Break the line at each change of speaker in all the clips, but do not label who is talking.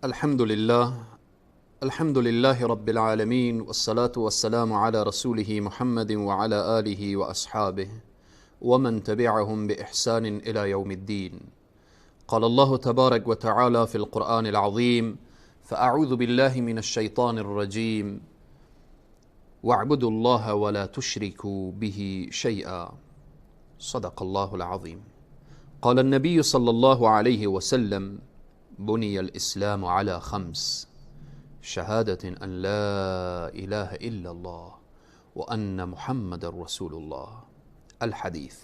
الحمد لله، الحمد لله رب العالمين، والصلاة والسلام على رسوله محمد وعلى آله وأصحابه ومن تبعهم بإحسان إلى يوم الدين. قال الله تبارك وتعالى في القرآن العظيم: فأعوذ بالله من الشيطان الرجيم، واعبدوا الله ولا تشركوا به شيئا. صدق الله العظيم. قال النبي صلى الله عليه وسلم: بني الإسلام على خمس: شهادة أن لا إله إلا الله وأن محمد رسول الله. الحدیث.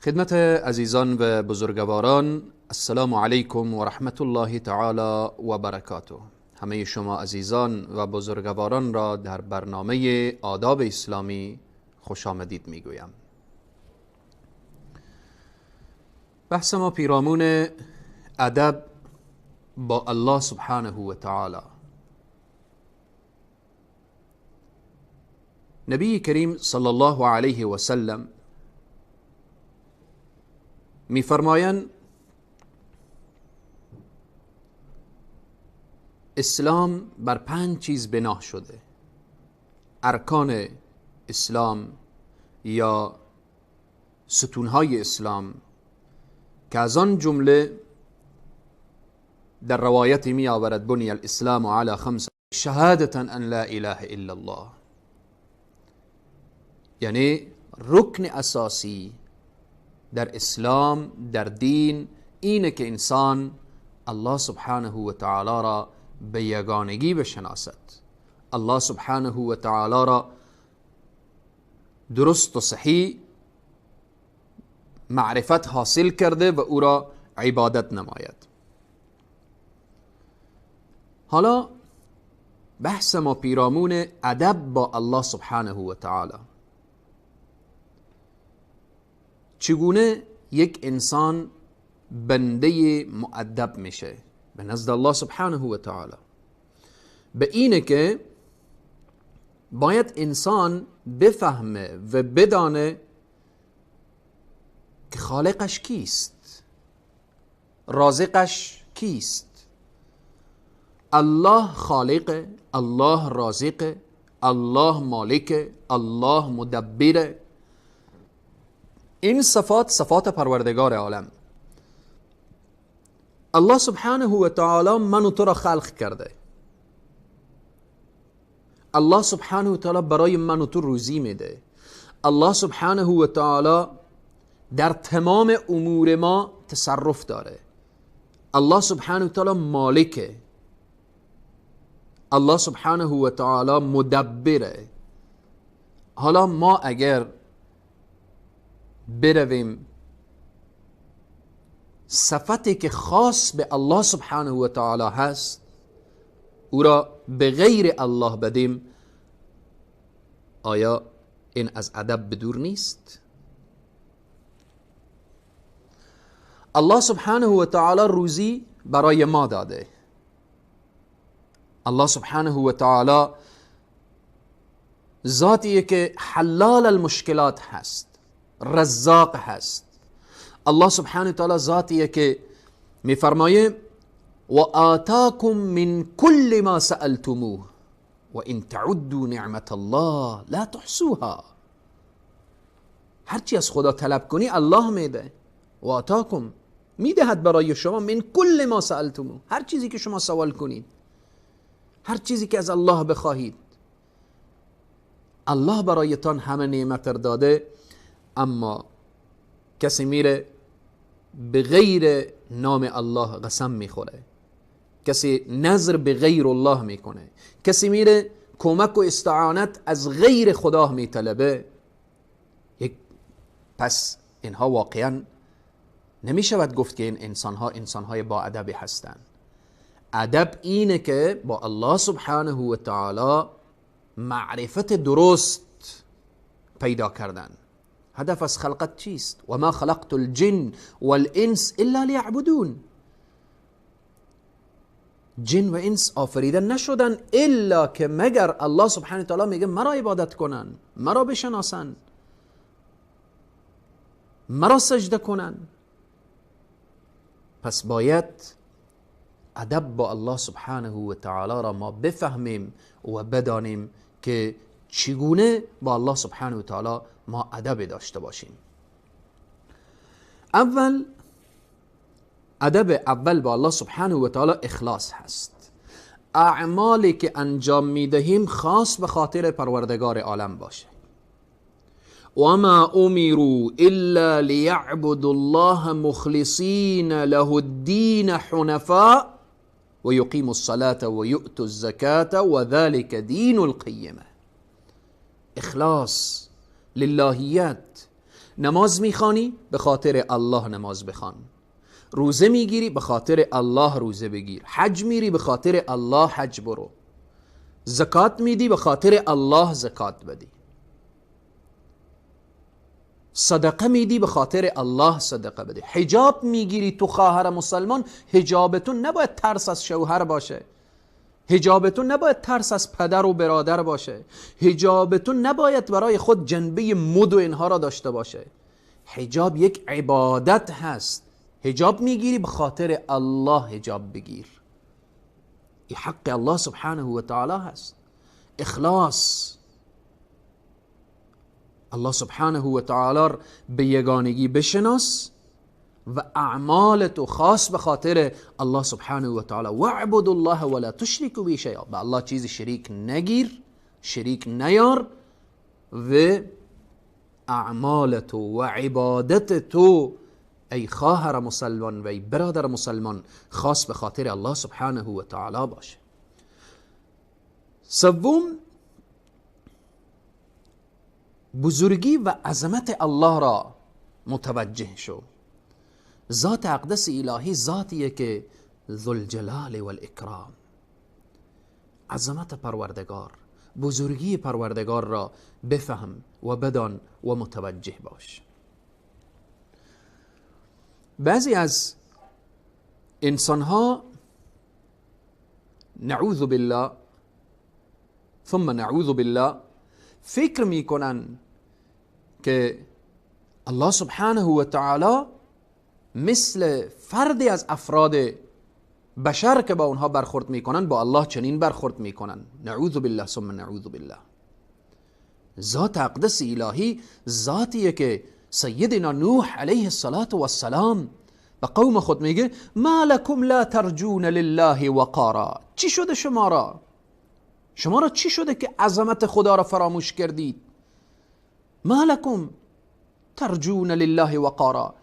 خدمت عزیزان و بزرگواران، السلام علیکم و رحمت الله تعالی و برکاته. همه شما عزیزان و بزرگواران را در برنامه آداب اسلامی خوش آمدید میگویم. بحث ما پیرامون ادب با الله سبحانه و تعالی. نبی کریم صلی الله علیه و سلم میفرمایند: اسلام بر 5 چیز بنا شده. ارکان اسلام یا ستونهای اسلام که از آن جمله در روایت می آورد: بنی الاسلام علی خمس، شهادة ان لا اله الا الله. یعنی رکن اساسی در اسلام، در دین، اینه که انسان الله سبحانه و تعالی را به یگانگی بشناسد، الله سبحانه و تعالی را درست و صحیح معرفت حاصل کرده و او را عبادت نماید. حالا بحث ما پیرامون ادب با الله سبحانه و تعالی. چگونه یک انسان بنده مؤدب میشه به نزد الله سبحانه و تعالی؟ به اینه که باید انسان بفهمه و بدانه که خالقش کیست، رازقش کیست. الله خالق، الله رازق، الله مالک، الله مدبر. این صفات صفات پروردگار عالم. الله سبحانه و تعالی من و تو را خلق کرده. الله سبحانه و تعالی برای من و تو روزی میده. الله سبحانه و تعالی در تمام امور ما تصرف داره. الله سبحانه و تعالی مالکه. الله سبحانه و تعالی مدبره. حالا ما اگر برویم صفتی که خاص به الله سبحانه و تعالی هست او را به غیر الله بدیم، آیا این از ادب بدور نیست؟ الله سبحانه و تعالی روزی برای ما داده. الله سبحانه و تعالی ذاتیه که حلال المشکلات هست، رزاق هست. الله سبحانه و تعالی ذاتیه که میفرمایه: و آتاکم من کل ما سألتموه و ان تعدوا نعمت الله لا تحصوها. هرچی از خدا طلب کنی الله میده. و آتاکم، میدهد برای شما، من کل ما سألتموه، هر چیزی که شما سوال کنید، هر چیزی که از الله بخواهید، الله برایتان همه نعمت داده. اما کسی میره به غیر نام الله قسم میخوره، کسی نظر به غیر الله میکنه، کسی میره کمک و استعانت از غیر خدا میطلبه. پس اینها واقعا نمیشود گفت که این انسانها انسانهای با ادبی هستند. ادب اینه که با الله سبحانه و تعالی معرفت درست پیدا کردن. هدف از خلقت چیست؟ و ما خلقت الجن والانس الا لیعبدون. جن و انس آفریده نشدن الا که مگر الله سبحانه و تعالی میگه مرا عبادت کنن، مرا بشناسن، مرا سجده کنن. پس باید ادب با الله سبحانه و تعالی را ما بفهمیم و بدانیم که چگونه با الله سبحانه و تعالی ما ادب داشته باشیم. اول ادب اول با الله سبحانه و تعالی اخلاص هست. اعمالی که انجام میدهیم خاص به خاطر پروردگار عالم باشه. وما امروا الا ليعبدوا الله مخلصین له الدین حنفاء ويقيموا الصلاة ويؤتوا الزكاة وذلك دین القیمه. اخلاص، للهیت. نماز میخوانی به خاطر الله نماز بخوان، روزه میگیری به خاطر الله روزه بگیر، حج میری به خاطر الله حج برو، زکات میدی به خاطر الله زکات بدی، صدقه میدی به خاطر الله صدقه بدی، حجاب میگیری تو خواهر مسلمان، حجابتون نباید ترس از شوهر باشه، حجابتون نباید ترس از پدر و برادر باشه، حجابتون نباید برای خود جنبه مد و اینها را داشته باشه. حجاب یک عبادت هست. حجاب میگیری به خاطر الله حجاب بگیر، این حق الله سبحانه و تعالی هست. اخلاص، الله سبحانه و تعالی به یگانگی بشناس و اعمال تو خاص به خاطر الله سبحانه و تعالی. واعبدوا الله ولا تشركوا به شیئا، به الله چیزی شریک نگیر، شریک نیار و اعمال تو و عبادت تو ای خواهر مسلمان و ای برادر مسلمان خاص به خاطر الله سبحانه و تعالی باشه. سوم، بزرگی و عظمت الله را متوجه شو. ذات اقدس الهی ذاتیه که ذوالجلال والاکرام، عظمت پروردگار، بزرگی پروردگار را بفهم و بدان و متوجه باش. بعضی از انسانها نعوذ بالله ثم نعوذ بالله فکر میکنن که الله سبحانه و تعالی مثل فردی از افراد بشر که با اونها برخورد میکنن با الله چنین برخورد میکنن. نعوذ بالله ثم نعوذ بالله. ذات اقدس الهی ذاتیه که سیدنا نوح علیه الصلاة والسلام به قوم خود میگه ما لکم لا ترجون لله وقارا. چی شده شما را؟ شما را چی شده که عظمت خدا را فراموش کردید؟ ما لکم ترجون لله وقارا.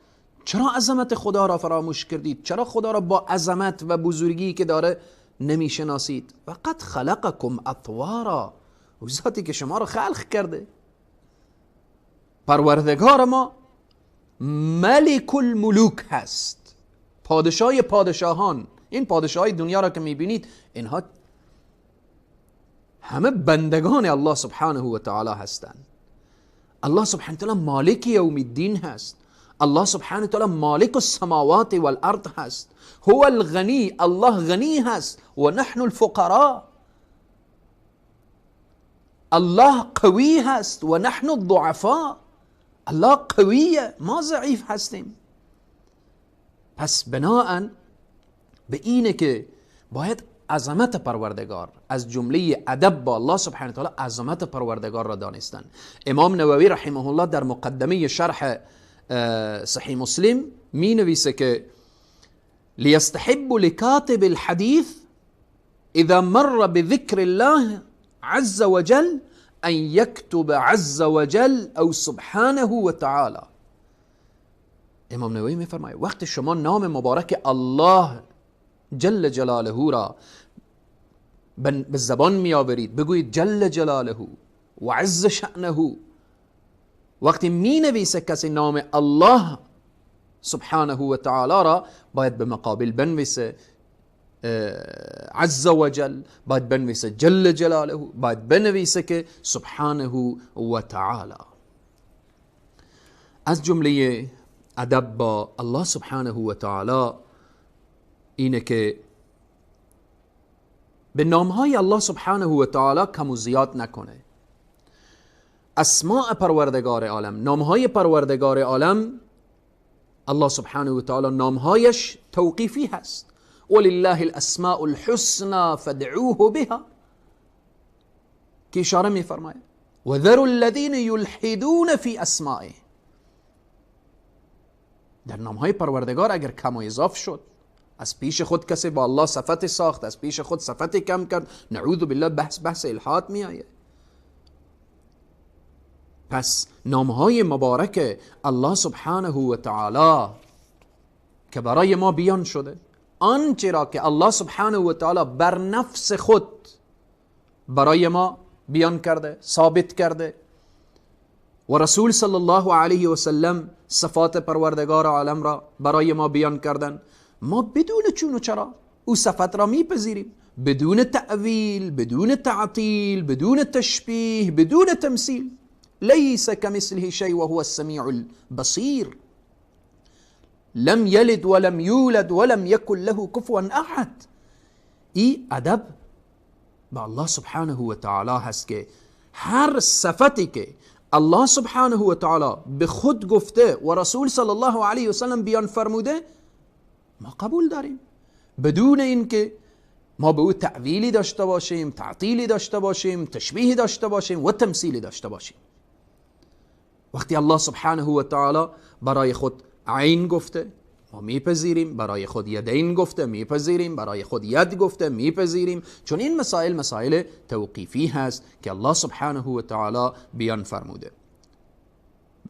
چرا عظمت خدا را فراموش کردید؟ چرا خدا را با عظمت و بزرگی که داره نمیشناسید؟ و قد خلقکم اطوارا، او ذاتی که شما را خلق کرده. پروردگار ما ملک الملوک هست، پادشاه پادشاهان. این پادشاهای دنیا را که میبینید اینها همه بندگان الله سبحانه و تعالی هستند. الله سبحانه و تعالی مالک یوم الدین هست. الله سبحانه و تعالی مالک السماوات والارض هست. هو الغنی، الله غنی هست و نحن الفقراء. الله قوی هست و نحن الضعفاء. الله قویه، ما ضعیف هستیم. پس بناءً به اینه که باید عظمت پروردگار، از جمله ادب با الله سبحانه و تعالی عظمت پروردگار را دانستن. امام نووی رحمه الله در مقدمه شرح صحیح مسلم می نویسه که لیستحب لکاتب الحدیث اذا مر بذکر الله عز وجل ان یکتب عز وجل او سبحانه و تعالی. امام نووی می فرماید وقت شما نام مبارک الله جل جلاله را به زبان می آورید، بگویید جل جلاله و عز شأنه، وقتی می نویسه کسی نام الله سبحانه و تعالی را باید به مقابل بنویسه عز وجل، باید بنویسه جل جلاله، باید بنویسه که سبحانه و تعالی. از جمله ادب با الله سبحانه و تعالی اینه که به نامهای الله سبحانه و تعالی کم و زیاد نکنه. اسماء پروردگار عالم، نامهای پروردگار عالم الله سبحانه و تعالی نامهایش توقیفی هست. ولله الاسماء الحسنى فادعوه بها، که اشاره میفرماید وذروا الذین یلحدون فی اسمائه. در نامهای پروردگار اگر کم و اضاف شد، از پیش خود کسی با الله صفت ساخت، از پیش خود صفت کم کرد، نعوذ بالله، بحث الحاد می آید. پس نامهای مبارک الله سبحانه و تعالی که برای ما بیان شده، آنچه را که الله سبحانه و تعالی بر نفس خود برای ما بیان کرده، ثابت کرده، و رسول صلی الله علیه و سلم صفات پروردگار عالم را برای ما بیان کردن، ما بدون چون و چرا او صفت را میپذیریم، بدون تأویل، بدون تعطیل، بدون تشبیه، بدون تمثیل. لیس کمثله شیء وهو السمیع البصیر، لم یلد ولم یولد ولم یکن له کفوا احد. ای ادب با الله سبحانه و تعالی هست که هر صفتی که الله سبحانه و تعالی به خود گفته و رسول صلی الله علیه و سلم بیان فرموده، ما قبول داریم، بدون اینکه ما به او تأویلی داشته باشیم، تعطیلی داشته باشیم، تشبیهی داشته باشیم و تمثیلی داشته باشیم. وقتی الله سبحانه و تعالی برای خود عین گفته، ما میپذیریم، برای خود یدین گفته میپذیریم، برای خود ید گفته میپذیریم، چون این مسائل مسائل توقیفی هست که الله سبحانه و تعالی بیان فرموده.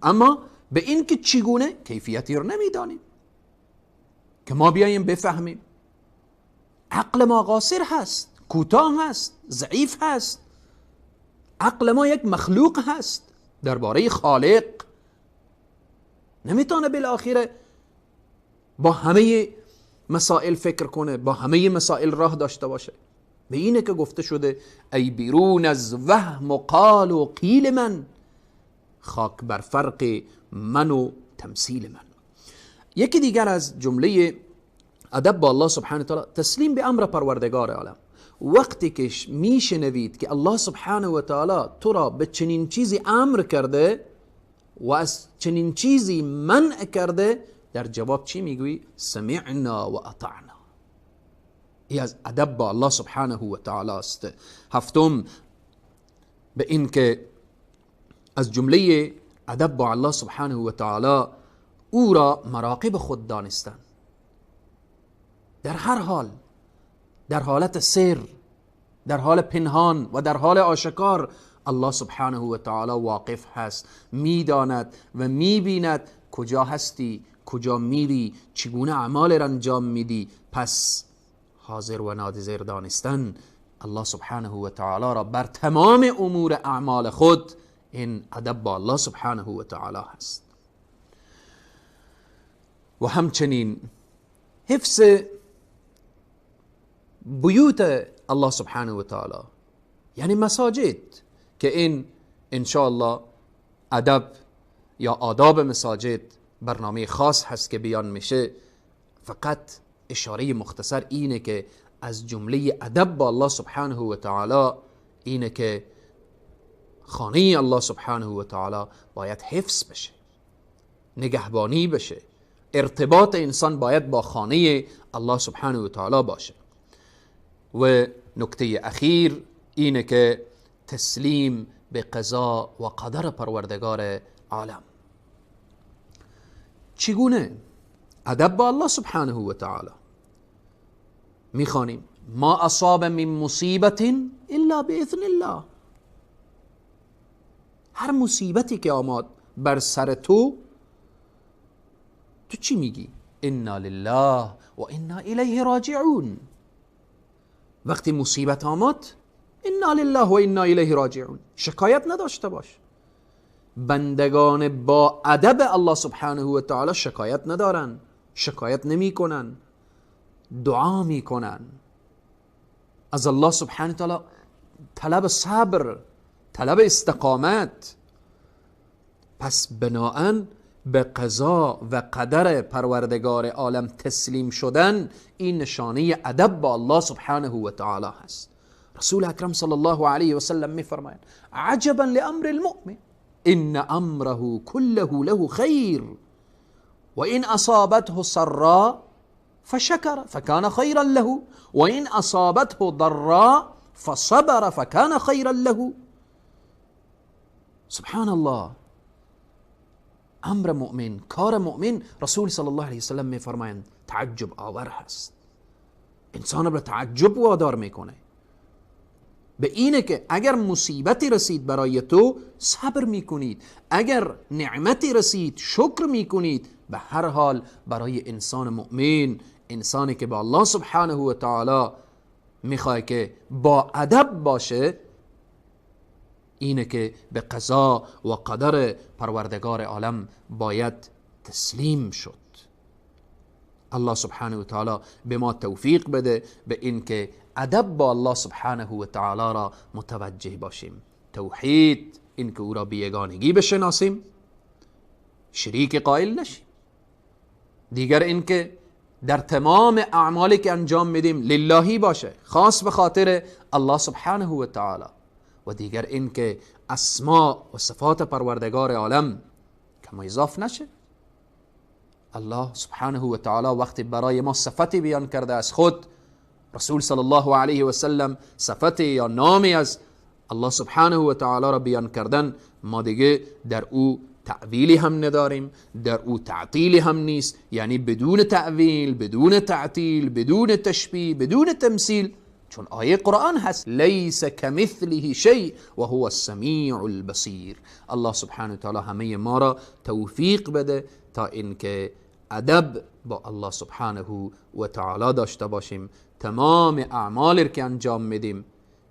اما به این که چگونه، کیفیتی رو نمیدانیم که ما بیاییم بفهمیم. عقل ما قاصر هست، کوتاه هست، ضعیف هست. عقل ما یک مخلوق هست، درباره خالق نمیتونه بالاخره با همه مسائل فکر کنه، با همه مسائل راه داشته باشه. به اینه که گفته شده ای بیرون از وهم و قال و قیل من، خاک بر فرق من و تمثیل من. یکی دیگر از جمله ادب با الله سبحانه وتعالی، تسلیم به امر پروردگار عالم. وقتی که میشنوید که الله سبحانه و تعالی تو را به چنین چیزی امر کرده و از چنین چیزی منع کرده، در جواب چی میگویی؟ سمعنا و اطعنا. ای از ادب با الله سبحانه و تعالی است. هفتم، به این که از جمله ادب با الله سبحانه و تعالی او را مراقب خود دانستن، در هر حال، در حالت سر، در حال پنهان و در حال آشکار، الله سبحانه و تعالی واقف هست، میداند و میبیند کجا هستی، کجا میری، چگونه اعمال را انجام میدی. پس حاضر و ناظر دانستن الله سبحانه و تعالی را بر تمام امور اعمال خود، این ادب با الله سبحانه و تعالی هست. و همچنین حفظ بیوت الله سبحانه و تعالی، یعنی مساجد، که این انشاءالله ادب یا آداب مساجد برنامه خاص هست که بیان میشه. فقط اشاره مختصر اینه که از جمله ادب با الله سبحانه و تعالی اینه که خانه الله سبحانه و تعالی باید حفظ بشه، نگهبانی بشه، ارتباط انسان باید با خانه الله سبحانه و تعالی باشه. و نکته اخیر اینه که تسلیم به قضا و قدر پروردگار عالم. چگونه ادب با الله سبحانه و تعالی؟ میخوانیم ما اصاب من مصیبت الا باذن الله. هر مصیبتی که آمد بر سر تو، تو چی میگی؟ انا لله و انا الیه راجعون. وقتی مصیبت آمد، انا لله و انا الیه راجعون، شکایت نداشته باش. بندگان با ادب الله سبحانه و تعالی شکایت ندارن، شکایت نمی کنن، دعا می کنن از الله سبحانه و تعالی، طلب صبر، طلب استقامت. پس بناهن به قضا و قدر پروردگار عالم تسلیم شدن، این نشانه ادب با الله سبحانه و تعالی هست. رسول اکرم صلی الله علیه و سلم میفرمایند عجبا لامر المؤمن ان امره كله له خیر و این اصابته سراء فشکر فکان خیرا له و این اصابته ضراء فصبر فکان خیرا له. سبحان الله. امر مؤمن، کار مؤمن، رسول صلی الله علیه وسلم میفرمایند تعجب آور هست، انسان را تعجب وادار میکنه به اینه که اگر مصیبتی رسید برای تو صبر میکنید، اگر نعمتی رسید شکر میکنید. به هر حال برای انسان مؤمن، انسانی که با الله سبحانه و تعالی میخواد که با ادب باشه، اینه که به قضا و قدر پروردگار عالم باید تسلیم شد. الله سبحانه و تعالی به ما توفیق بده به اینکه ادب با الله سبحانه و تعالی را متوجه باشیم. توحید، اینکه او را به یگانگی بشناسیم، شریک قائل نشیم. دیگر اینکه در تمام اعمالی که انجام میدیم للهی باشه، خاص به خاطر الله سبحانه و تعالی. و دیگر اینکه اسماء و صفات پروردگار عالم کما اضاف نشه. الله سبحانه و تعالی وقتی برای ما صفتی بیان کرده از خود، رسول صلی الله علیه و سلم صفتی یا نامی از الله سبحانه و تعالی را بیان کردن، ما دیگه در او تأویلی هم نداریم، در او تعطیلی هم نیست، یعنی بدون تأویل، بدون تعطیل، بدون تشبیه، بدون تمثیل، چون آیه قرآن هست لیس کمثله شیء و هو السمیع البصیر. الله سبحانه و تعالی همه ما را توفیق بده تا اینکه ادب با الله سبحانه و تعالی داشته باشیم. تمام اعمالی که انجام میدیم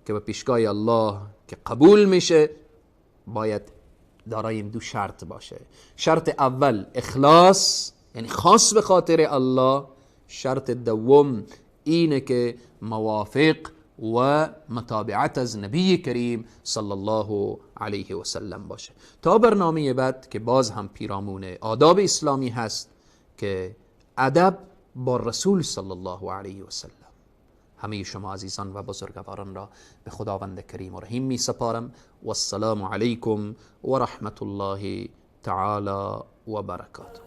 که به پیشگاه الله که قبول میشه، باید دارای دو شرط باشه. شرط اول اخلاص، یعنی خاص به خاطر الله. شرط دوم اینه که موافق و متابعت از نبی کریم صلی الله علیه و سلم باشه. تا برنامه بعد که باز هم پیرامون آداب اسلامی هست که ادب با رسول صلی الله علیه و سلم. همه شما عزیزان و بزرگواران را به خداوند کریم و رحیم می سپارم. و السلام علیکم و رحمت الله تعالی و برکاته.